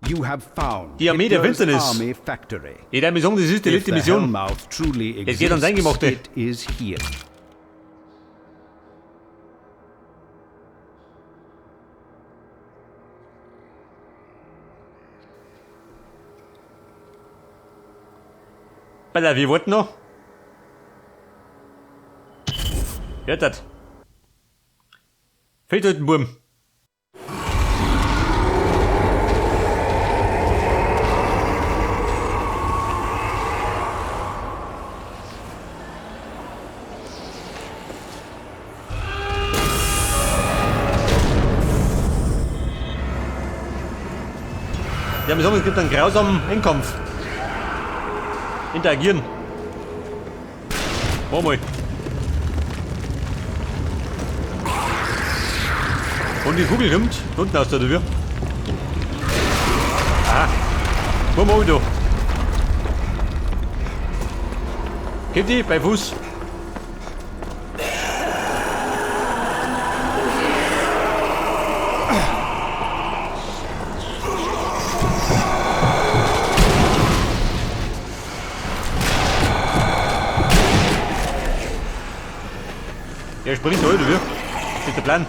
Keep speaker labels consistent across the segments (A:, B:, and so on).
A: You have found
B: Die Armee der
A: Hitler's
B: Finsternis.
A: Army Factory.
B: Ich darf mir sagen, das ist die
A: If
B: letzte
A: the
B: Mission.
A: Hellmouth truly
B: Es geht ans
A: exists,
B: Eingemachte.
A: it is here.
B: Pass auf, wir warten noch. Hört das? Fehlt heute ein Burm. Ja, wir sagen, es gibt einen grausamen Endkampf. Interagieren. Mach mal. Und die Kugel kommt unten aus der Tür. Ah. Mach mal da. Kitty, bei Fuß. Der springt heute, wir. Das ist der Plan.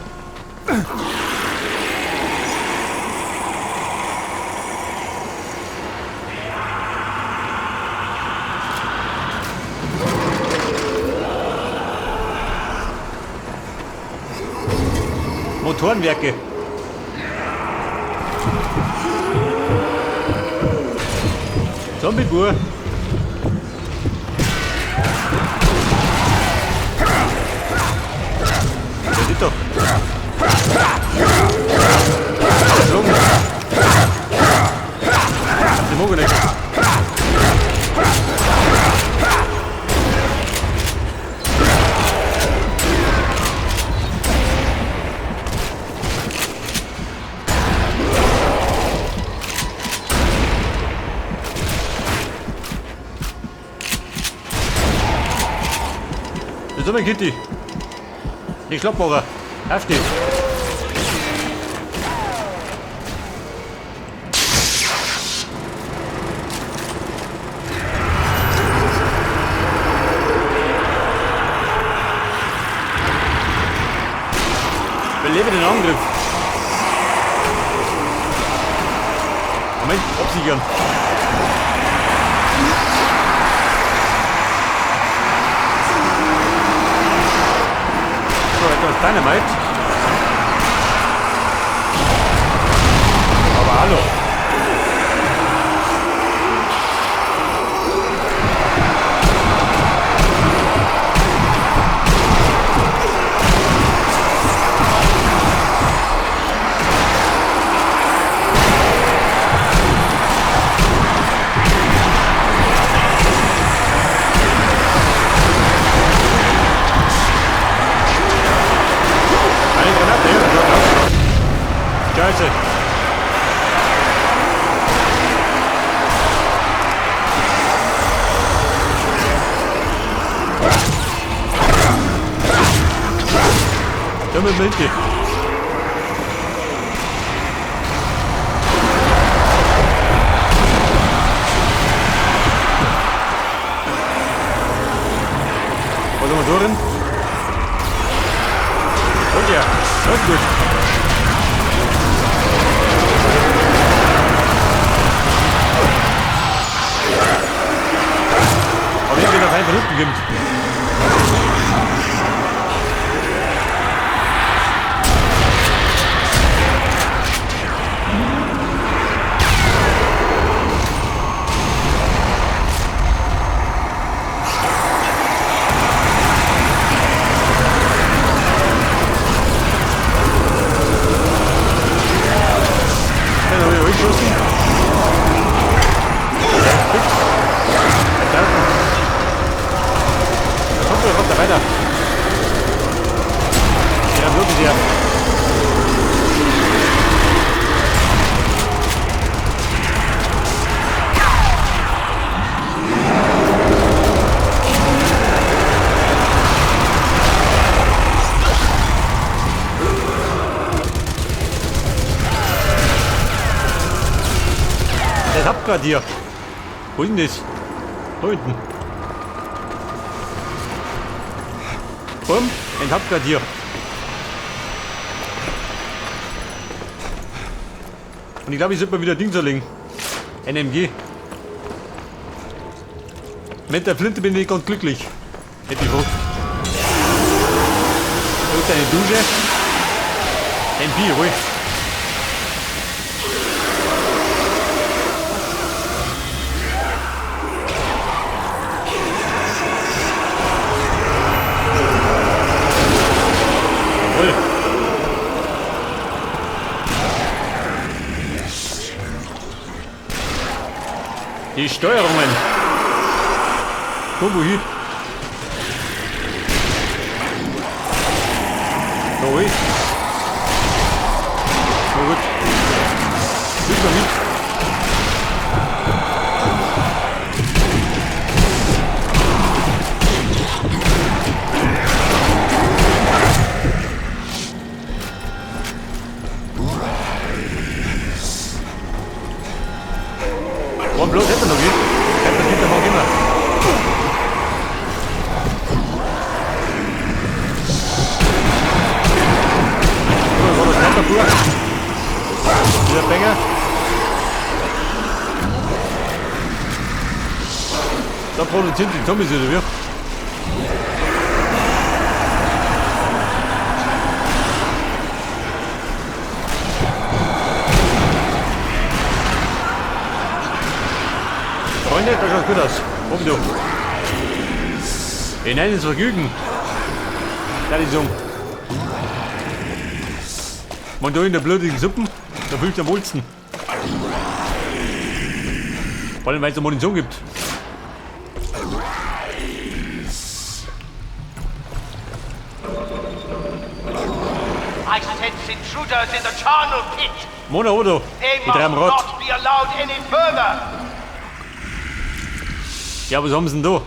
B: Motorenwerke. Zombie-Bur. Der sieht doch. Schwung. Die mag ich nicht. Das ist mein Kitty. Die Schlappmacher. Aufstehen. Belebe den Angriff. Moment, absichern. So, etwas Dynamite. Aber hallo. Eine Granate, ja, da drauf. Scheiße. Da mit dem Hinti. Was haben wir da drin? Und ja, das ist gut. Aber irgendwie noch einen von unten kommt. Den habe ich angeschossen. Fix. Weiter. Das Hauptquartier. Wo ist denn das? Da hinten. Komm, ein Hauptquartier. Und ich glaube, ich sollte mal wieder Ding zerlegen. NMG. Mit der Flinte bin ich ganz glücklich. Hätte ich wohl. Da ist eine Dusche. MP, ruhig. Jawohl. Die Steuerungen. Komm, wohin? Da hol. Na gut. Sieht man mit. Warum bloß hätte er noch nicht? Hätte er nicht, mag immer. So, das war der Knapperburg. Wieder Banger. Da produzieren die Zombies wieder, wie? Freunde, das schaut gut aus. Oben du. Hinein ins Vergnügen. Da die Song. Man da in der blutigen Suppen, da fühlt am wohlsten. Vor allem, weil es da Munition gibt.
C: I sense intruders in the charnel pit.
B: Mona Odo,
C: They
B: die drei am
C: must
B: Rad.
C: not be allowed any further.
B: Ja, was haben sie denn da?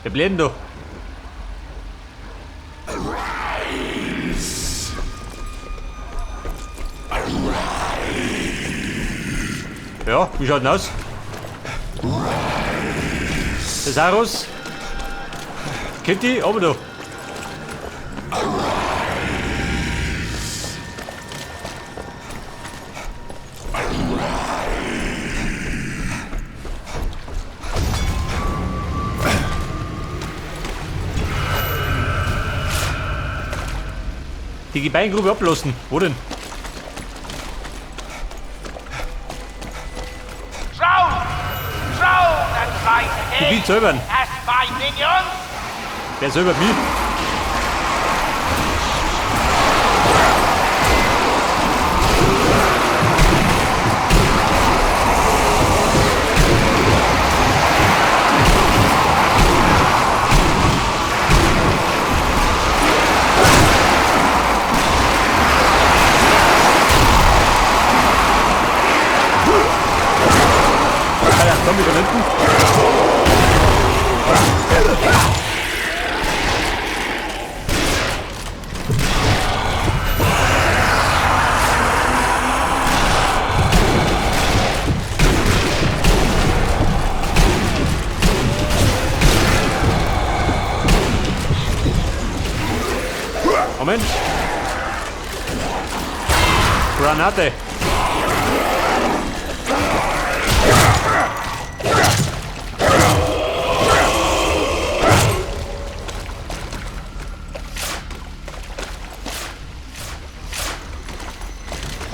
B: Wer bleibt denn da? Ja, wie schaut denn aus? Cesarus? Kitty, aber da. Die Gebeingrube ablassen. Wo denn?
C: Drown! Drown and rise again
B: Gebiet säubern.
C: as my minions!
B: Wer säubert mich? Alter, Zombie von hinten. Moment. Granate.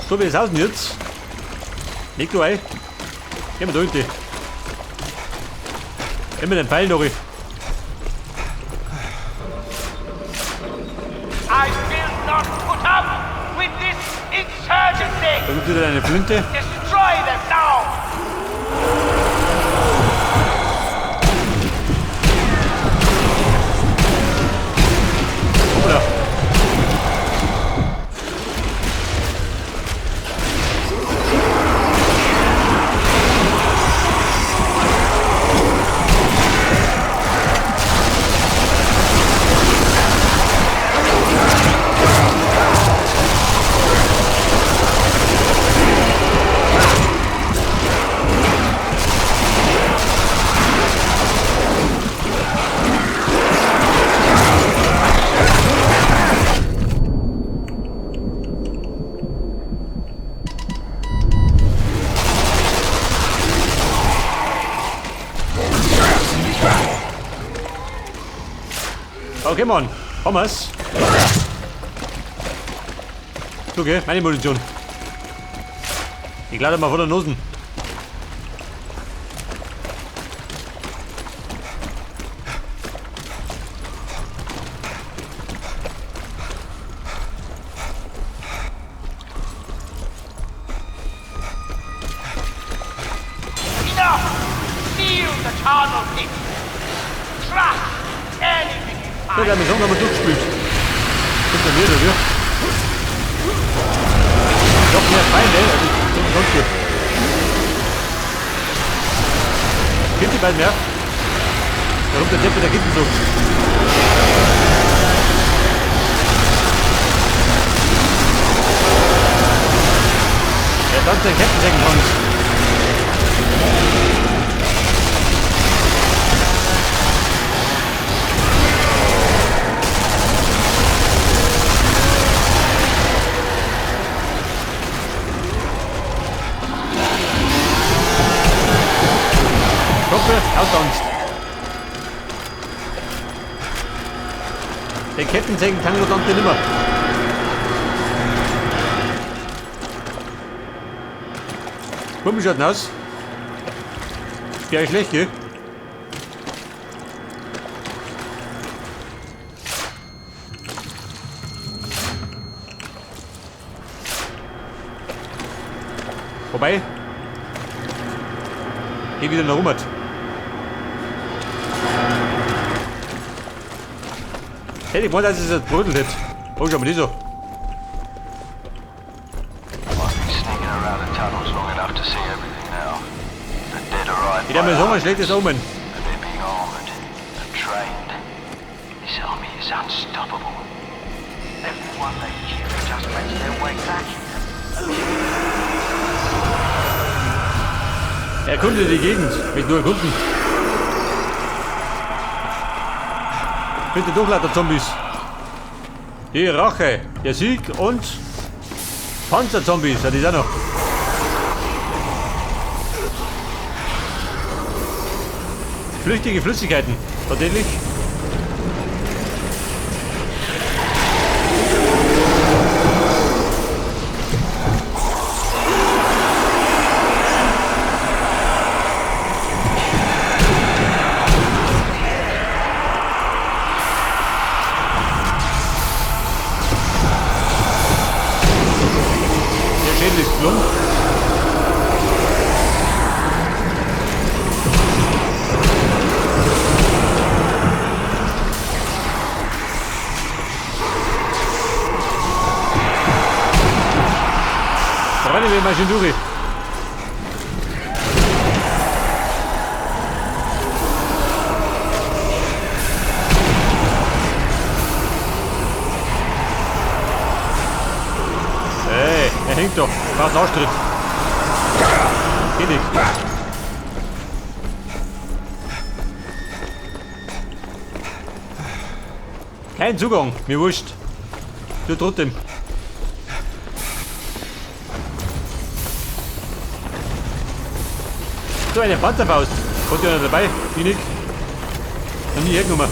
B: So, wie ist aus denn jetzt? Leg du ein. Geh mal da hinten. Geh mit den Pfeilen noch.
C: I will not put up with this insurgency!
B: Da gibt wieder eine Flinte.
C: Destroy them now!
B: Hoppla. Come on. Haben wir's. Okay, meine Munition. Ich lade mal vor der Nosen.
C: Enough! Seal the charnel pit! Crush anything you
B: Ja,
C: find!
B: der haben wir durchgespielt. Hinter mir, oder wie? Noch mehr Feinde, also sonst gut. Gibt die beiden mehr? Warum der Depp der gibt so? Er tanzt den Kettensägentanz. Gruppe, austanzt. Den Kettensägen-Tango tanzt er nimmer. Wie schaut denn aus? Ist schlecht, gell? Wobei, geh wieder nach Rummert. Hätte ich gewollt, dass es jetzt brödelt hätte. Oh, schau mal die so. Ich habe mir so ein schlechtes Omen. Erkunde die Gegend. Mich nur erkunden. Bitte durchlater Zombies. Die Rache, der Sieg und Panzerzombies, ja, die sind noch. Flüchtige Flüssigkeiten, tatsächlich. Der Schädel ist plump. Rennen wir mal schön durch. Hey, er hängt doch. Braucht einen Arschtritt. Geht nicht. Kein Zugang, mir wurscht. Du trotzdem. So eine Panzerfaust. Kommt ja noch dabei. Die nicht. Noch nie hergenommen.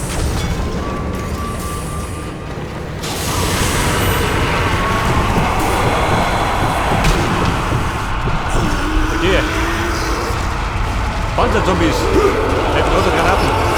B: Okay. Panzerzombies. Mit roter Granaten.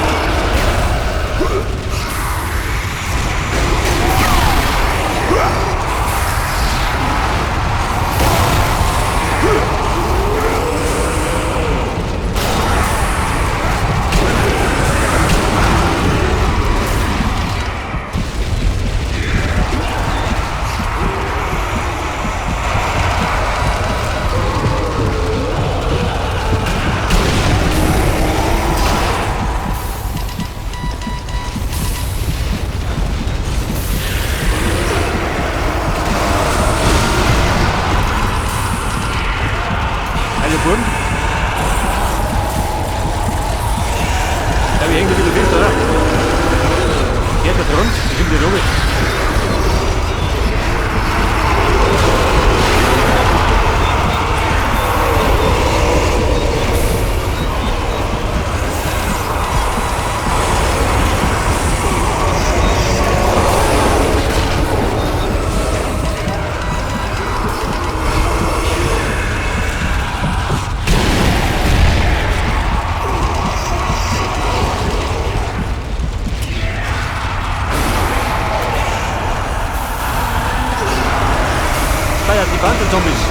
B: Bei die Panzerzombies.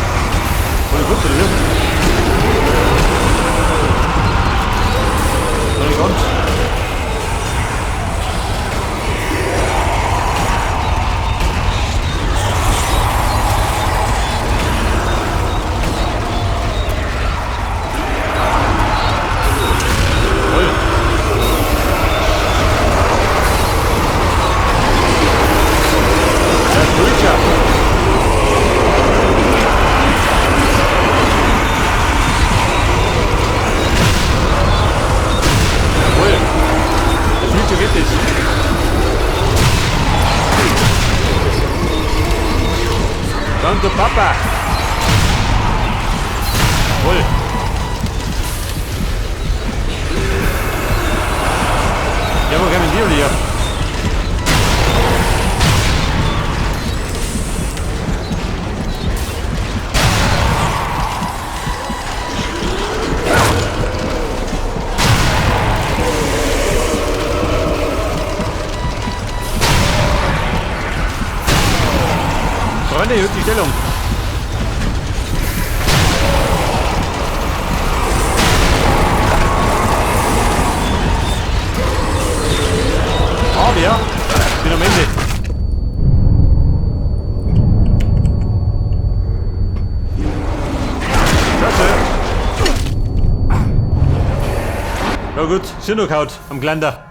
B: Voll gut, oder wie? Noch nicht ganz. Voll. Der Preacher. Jawohl. Der Future geht es. Komm, du Papa. Jawohl. Ja, wo kommen die alle her? Freunde, erhöht die Stellung. Aber ja, ich bin am Ende. Klasse. Ja gut, sind noch gehaut am Geländer.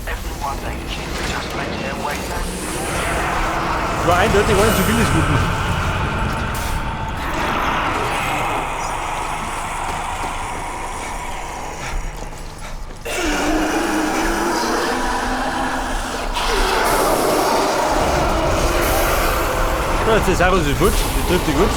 C: Everyone they kill just makes their way back.
B: Das war eindeutig allen zu viel des Guten. Ja, das Cesarus ist gut, das trifft sich gut.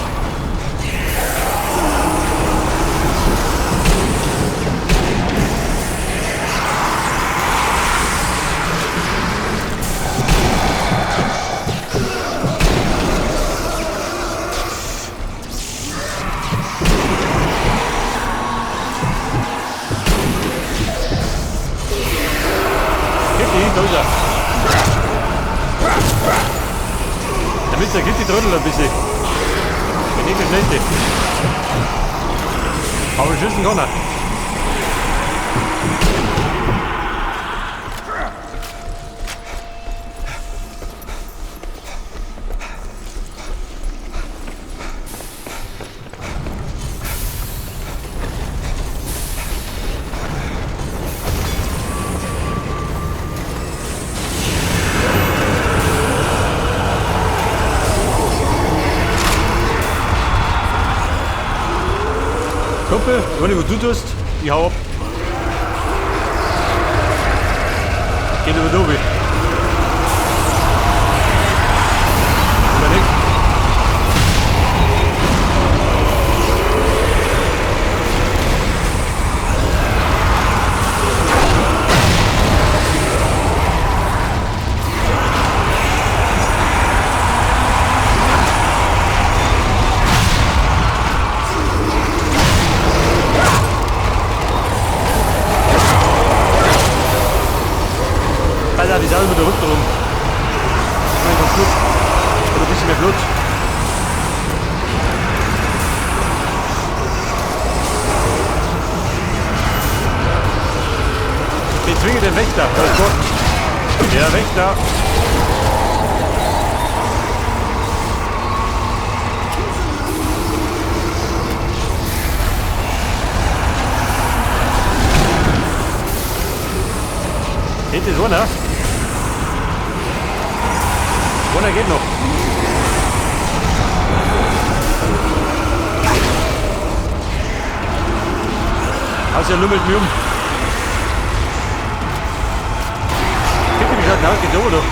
B: Kitty, da ist er. Damit der Kitty trödelt ein bisschen. Bin nicht der Schnellste. Aber schießen kann er. Kumpel, ich weiß nicht, was du tust. Ich hau ab. Geht über Dobi. Überleg. Alter, die Sache mit der Rücken rum. Ich meine, ganz gut. Oder ein bisschen mehr Blut. Bezwinge den Wächter. Das ist gut. Der Wächter. Hinten ist einer. Einer geht noch. Also er lümmelt mich um. Bitte, wie schaut denn aus? Geht's oben, oder?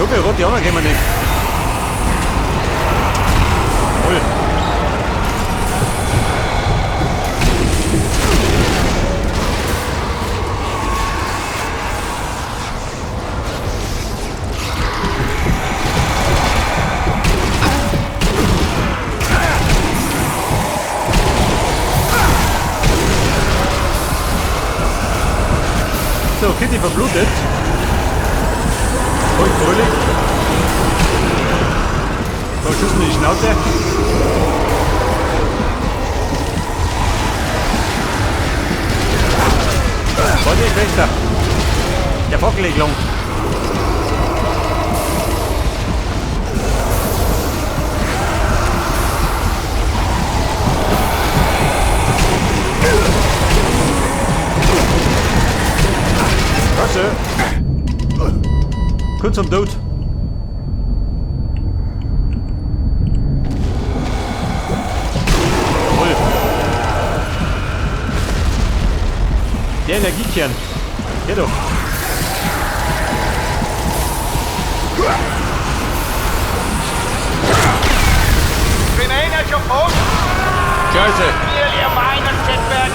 B: Ich hab ja gerade die anderen kommen nicht. Voll. So, Kitty verblutet. Voll fröhlich. So, Schuss in die Schnauze. Vorsicht, Wächter. Der Fockelregelung. Klasse. Kurz zum Tod. Jawohl. Der Energiekern. Ja doch.
C: Remain at your post.
B: Scheiße.
C: Merely a minor setback.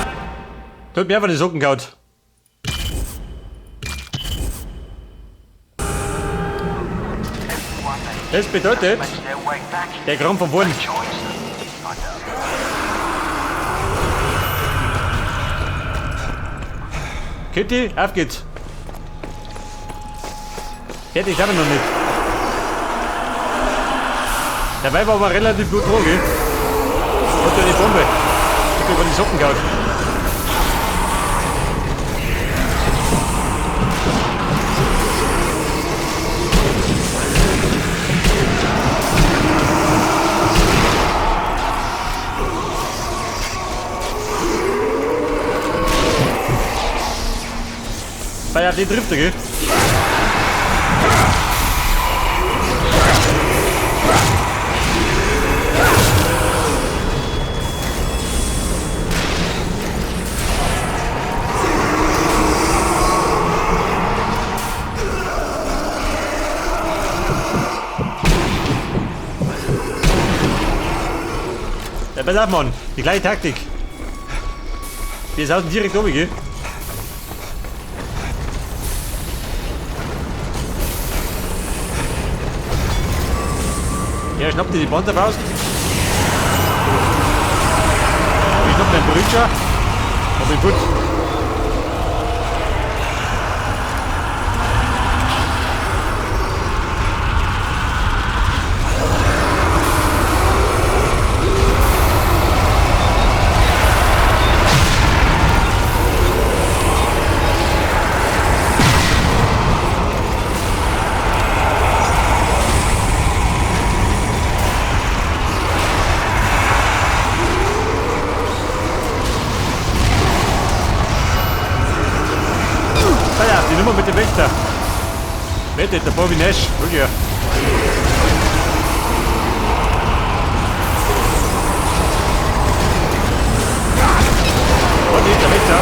B: Tut mir einfach die Socken gehauen. Das bedeutet, der Kram von vorn. Kitty, auf geht's. Fertig sind wir noch nicht. Dabei war aber relativ gut dran, gell? Hat ja die Bombe. Ich hab über die Socken gehauen. Weil ja, den trifft er, gell? Ja, pass auf, Mann. Die gleiche Taktik. Wir sausen direkt oben, gell? Ja, schnappt dir die Panzerfaust. Ich schnapp meinen Brüder. Hab ich gut. Die Nummer mit dem Wächter. Wette, der Bobby Nash. Ja. Und der Wächter.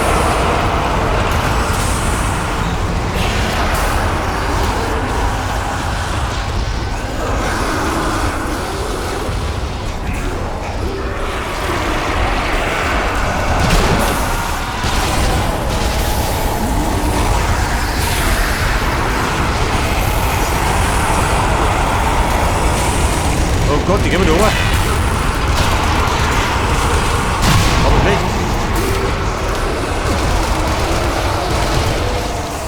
B: Oh Gott, die gehen wir da oben. Aber schlecht.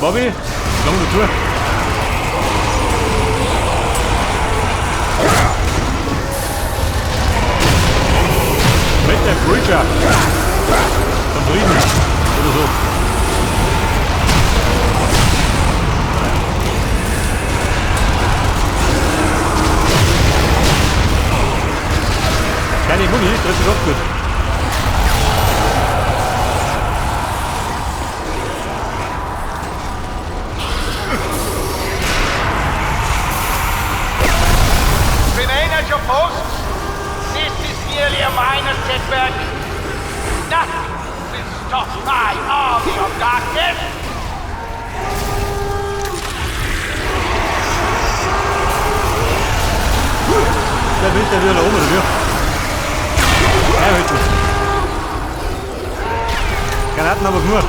B: Bobby, lange Tour. Mit der Preacher. Vom Frieden. Oder so. Keine Muni, das ist auch gut.
C: Remain at your posts. This is merely a minor setback. Nothing will stop my army of darkness.
B: wieder nach oben, oder wie? Einhalten. Granaten haben wir genug.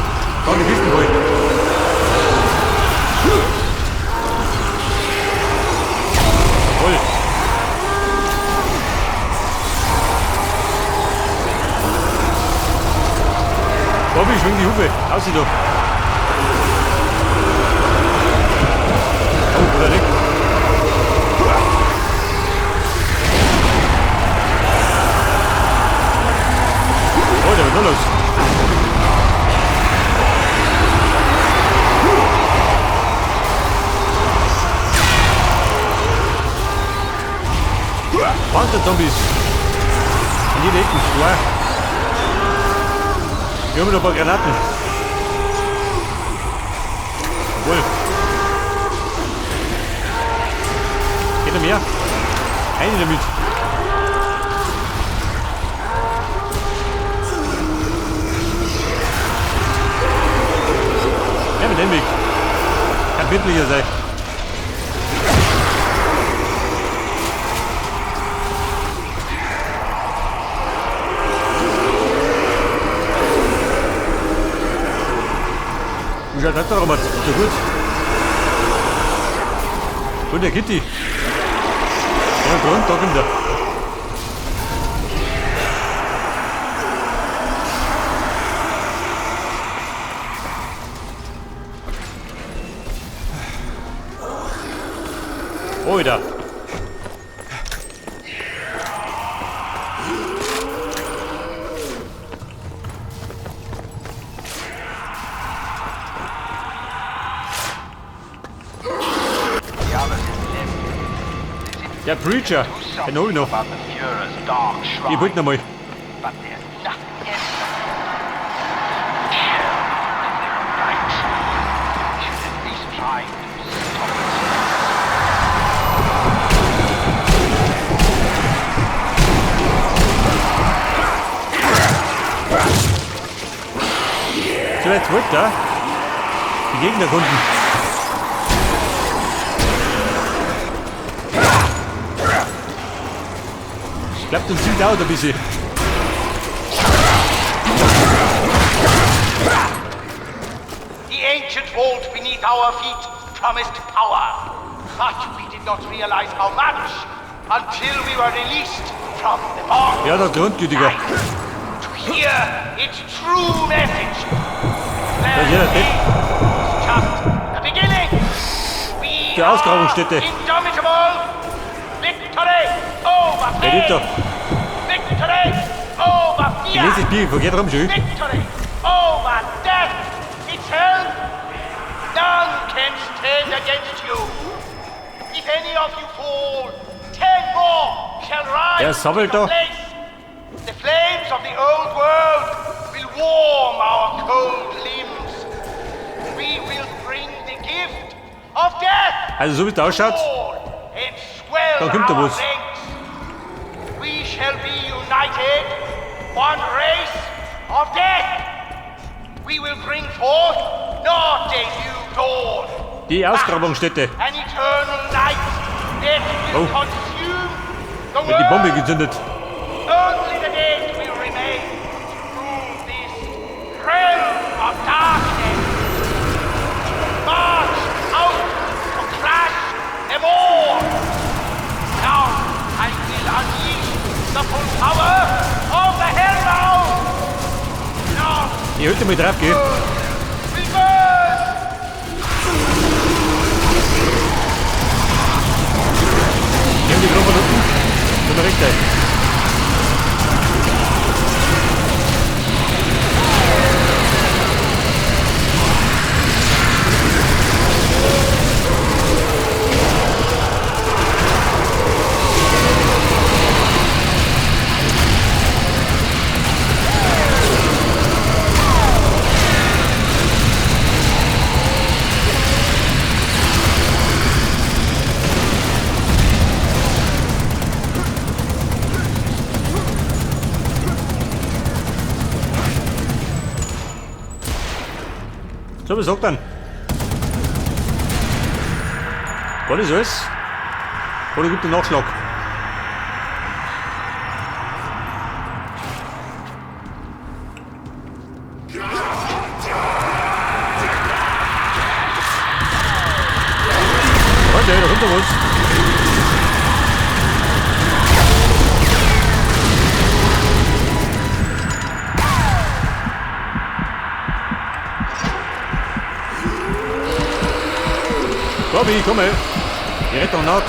B: Da die Kisten voll. Voll. Bobby, schwing die Hufe. Aussieh da. Oh, oder nicht? Oh, der wird noch los. Panzerzombies. In jede Ecke. Klar. Wir haben noch ein paar Granaten. Jawohl. Geht noch mehr? Eine damit. Ja, mit dem Weg. Kann friedlicher sein. Wie schaut das da, Robert? Ist ja gut. Und der Kitty. Ja, da, da kommt er. Alter. Der Preacher, den hol ich noch. Ich wollte noch mal. So, jetzt wollt ihr die Gegner erkunden. Ich glaube, das Ziel dauert ein bisschen.
C: The ancient vault beneath our feet promised power, but we did not realize how much until we were released from the bond.
B: Ja, der Grundgütiger.
C: To hear its true message.
B: Da ist jeder Depp.
C: Just the beginning. We
B: Die Ausgrabungsstätte.
C: are indomitable. Victory over
B: Der lebt da.
C: Victory over
B: Ich
C: fear.
B: lese das Bier, verkehrt rum schon.
C: Victory over death itself. None can stand against you. If any of you fall, 10 more shall rise.
B: Der sabbelt da.
C: place. The flames of the old world will warm our cold limbs. We will bring the gift of death.
B: Also so wie es ausschaut, da kommt da was.
C: We shall be united, one race of death. We will bring forth not a new dawn,
B: Die Ausgrabungsstätte.
C: an eternal night that will
B: Oh.
C: consume the
B: Wird die Bombe
C: world.
B: gezündet.
C: Only the dead will remain to rule this realm of darkness. March out to crush them all. Now I will unleash the full power of the Hellmouth. Now
B: Ich wollte mal drauf gehen.
C: will burn.
B: Nimm die Gruppe unten. Sind wir recht ein. So, was sagt dann? War das alles? Oder gibt es einen Nachschlag? Freunde, da kommt doch was. Bobby, komm her. Die Rettung naht.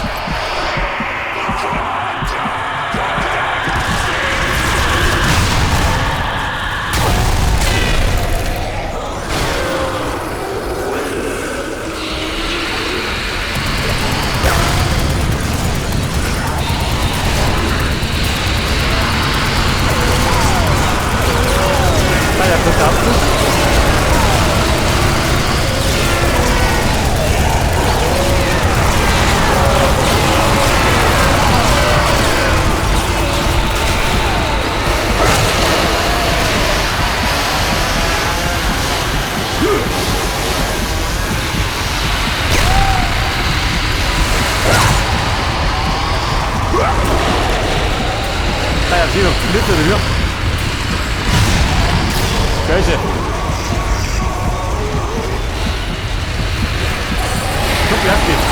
B: Scheiße. Guck, wie abgeht.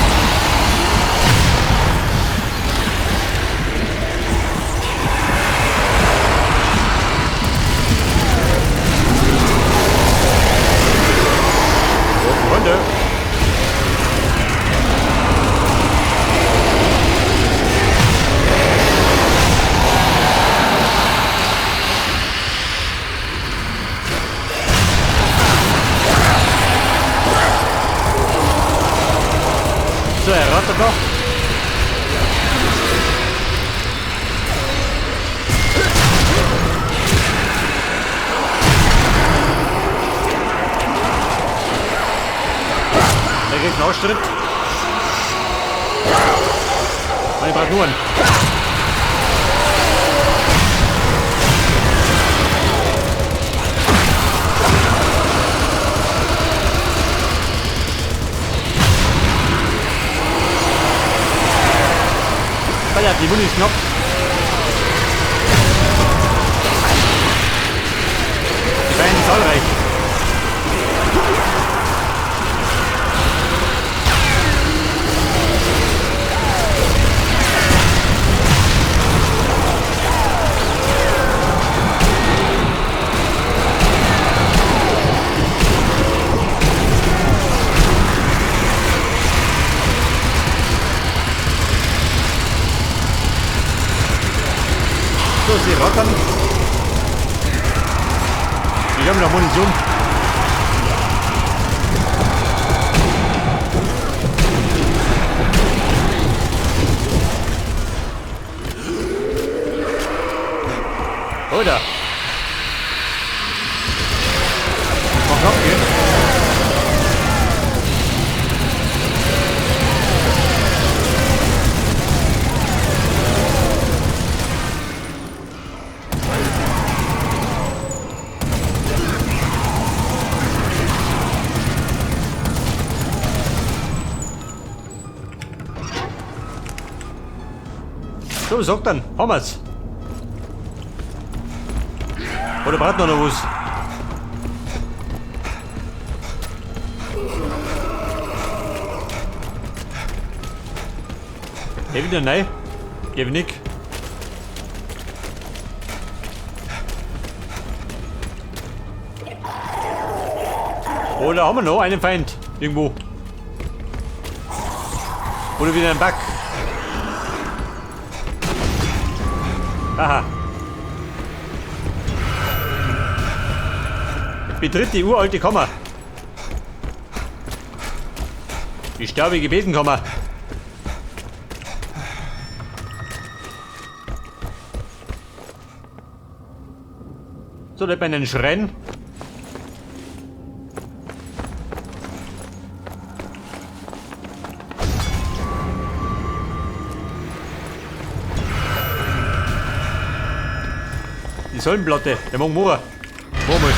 B: So, Freunde. So, er rattert noch. Der kriegt einen Ausschritt. Ich brauche nur einen. Ah ja, die Muni ist knapp. Die Feinde zahlreich. So, sie rattern. Ich habe noch Munition. Oder? Mach ab, gell? So, sag dann, haben wir's. Oder braucht noch was? Hey, wieder nein. Geh nicht. Oder haben wir noch einen Feind? Irgendwo. Oder wieder ein Bug. Aha. Betritt die uralte Kammer. Die staubige Besenkammer. So, da hat man einen Schrein. Die Säulenplatte, der mag Mura. Mal.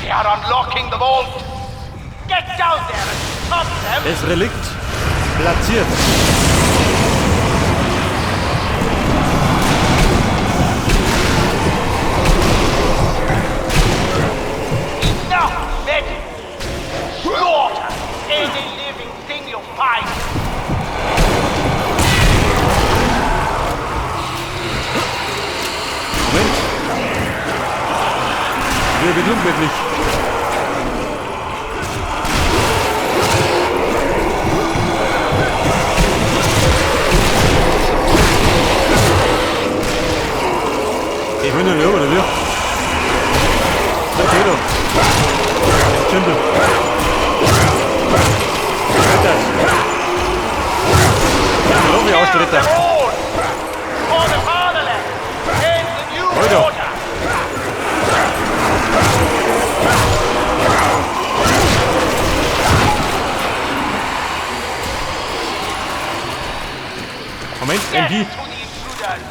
C: They are unlocking the vault. Get down there and stop them.
B: Das Relikt platziert.
C: Enough, men! Slaughter any living thing you find.
B: Moment. Wir wird ungemütlich. Ich will nur nicht, oder wie? Da geht doch. Stimmt. Das. Ja,
C: Kill them all! For the fatherland and the new
B: Alter.
C: order!
B: Moment,
C: Death
B: MP.
C: to the intruders!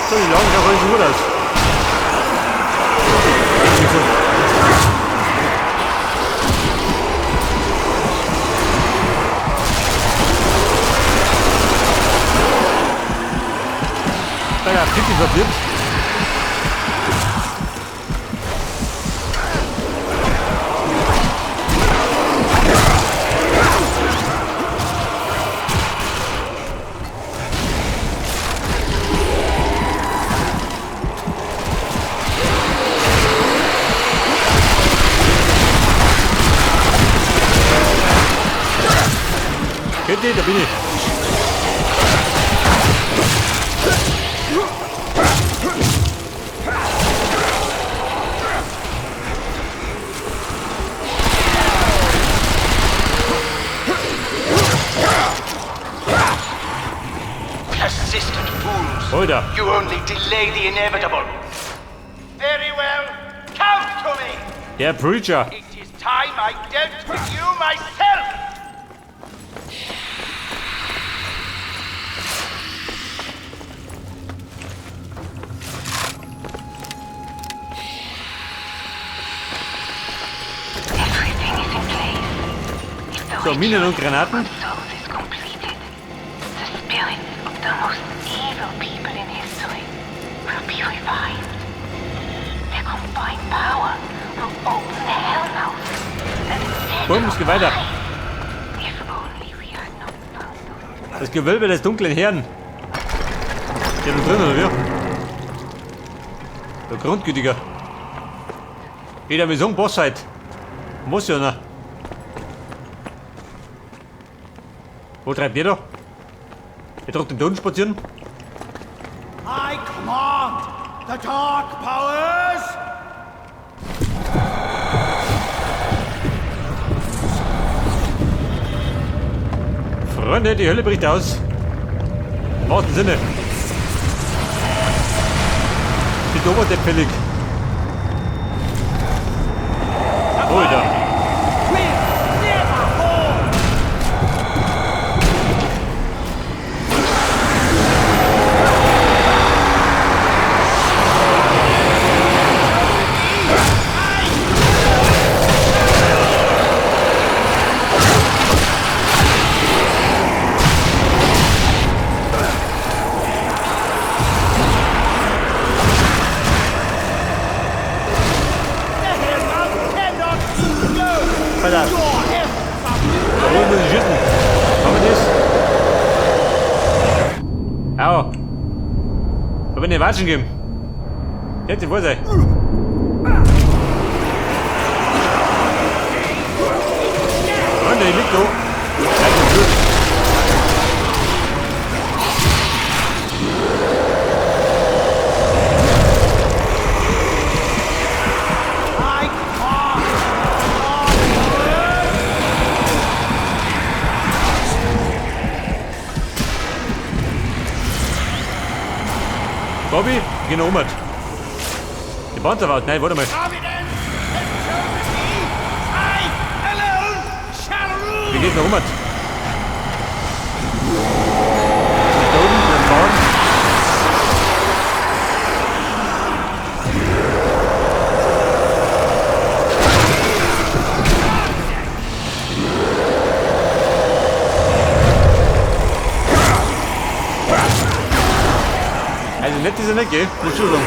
B: So, die Lagen schaut alles gut aus. Da ja, Kitty verwirrt. Kitty, da bin ich.
C: Persistent fools!
B: Alter.
C: You only delay the inevitable. Very well. Come to me.
B: Der Preacher.
C: It is time I dealt with you myself.
D: Everything is in place. If the
B: So, Minen und
D: ritual
B: Granaten.
D: of souls is completed, the spirits of the most evil people in history will be revived. Their combined power will open the Hellmouth and dead
B: Bumm, es geht weiter.
D: alive. If only we had not found those
B: Das Gewölbe des dunklen Herrn. Der da drin, oder wie? Der Grundgütiger. Jeder will so ein Boss halt. Muss ja noch. Wo treibt der da? Der trägt den Toten spazieren?
E: I command the dark powers!
B: Freunde, die Hölle bricht aus. Im wahrsten Sinne. Die Oberdepp fällig. Alter.
E: Will never fall! The Hellmouth cannot explode!
B: Alter.
E: Your efforts are
B: Da oben muss ich schießen. Haben wir das? Au. Aber eine Watschen geben. Jetzt vor sein. Freunde, ich lieg da. Bleib im Blut.
E: I command the dark powers!
B: Bobby, geh noch um. Die Panzerwart, nein, warte mal.
E: Providence has chosen me! I
B: geht noch rum. Da oben, der Baum. Also nett ist er nicht, gell? Muss schon sagen.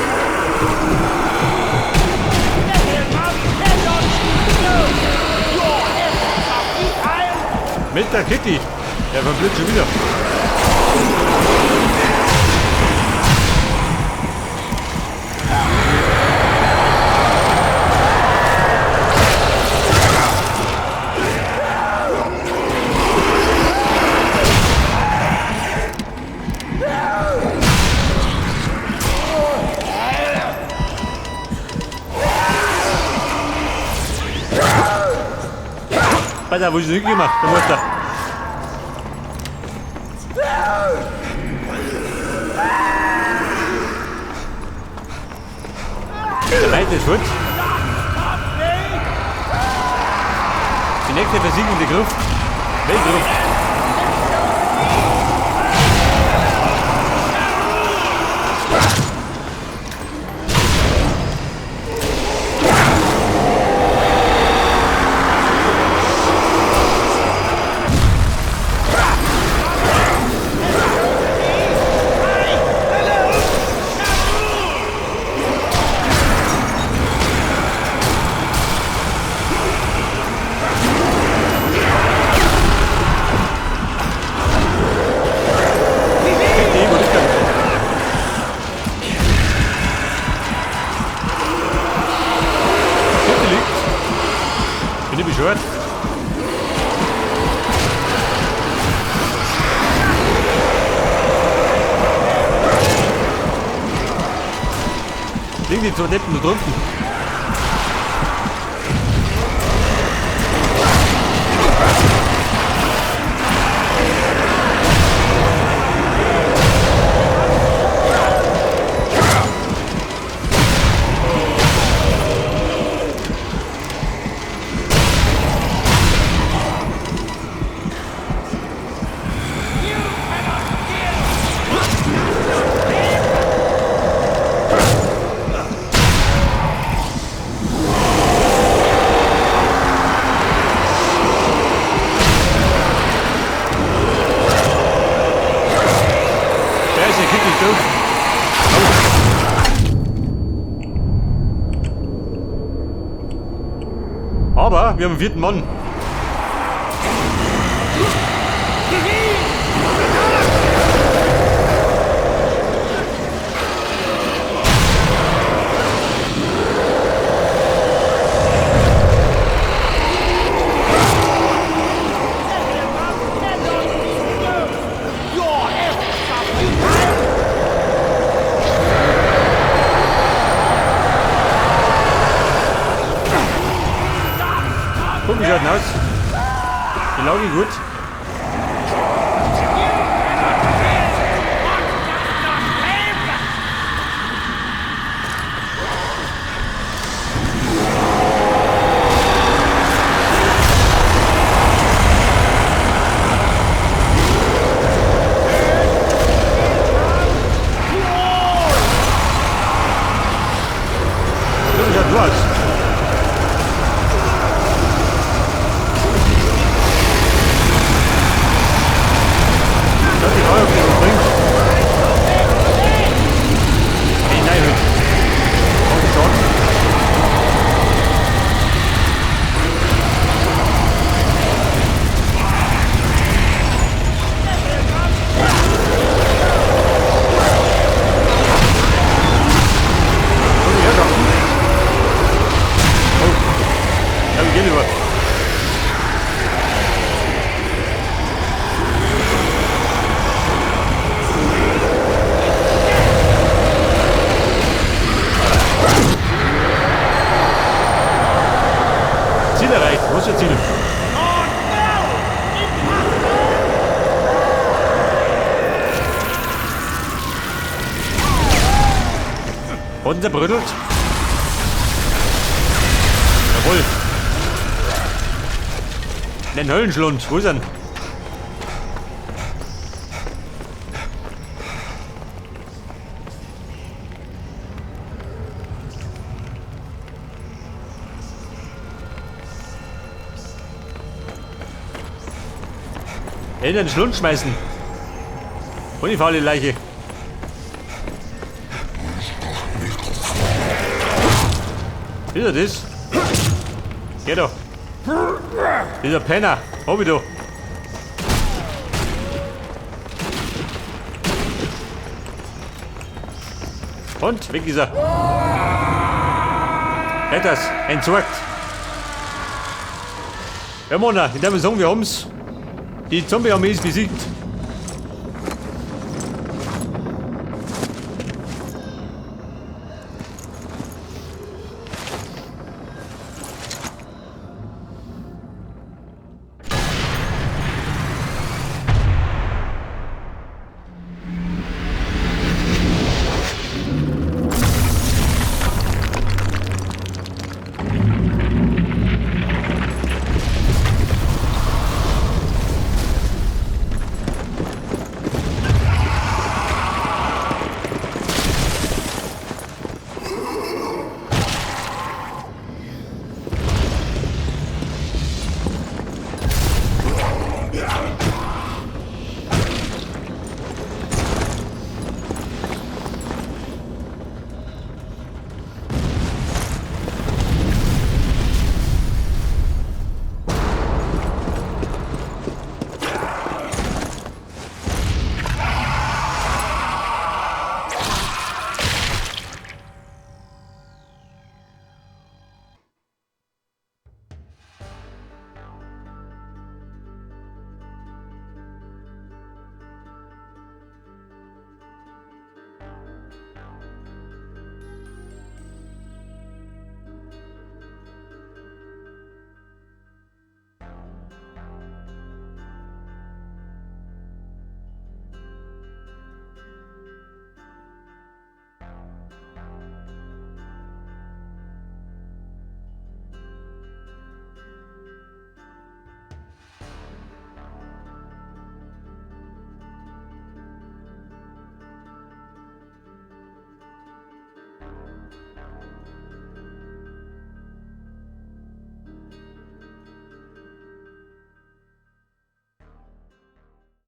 B: Mit der Kitty. Der verblüht schon wieder. Pass auf, wo ist denn hingemacht? Der Mutter. Der Leiter ist fort. Die nächste versiegelte Gruft. Weltgruft. Kitty, wo liegt er? Kitty liegt. Bin ich bescheuert? Liegen die zwei Deppen da drunten? Scheiße, Kitty ist tot. Oh. Aber wir haben einen vierten Mann.
E: Your efforts are futile!
B: Guck, wie schaut denn aus? Die Lage gut. So, wie schaut du aus? Das ist die Frage, ob das was bringt. Hey, nein, halt. Oh, schon. Komm her, da. Oh. Ja, wir gehen über. Ziel erreicht. Was ist das Ziel? Und zerbrödelt. Jawohl. Den Höllenschlund. Wo ist er denn? In den Schlund schmeißen. Und die faule Leiche. Ist er das? Geh doch. Dieser Penner. Hab ich doch. Und weg ist er. Hätt das. Entsorgt. Ja, Mona, ich darf mal sagen, wir haben's. Die Zombie-Armee ist besiegt.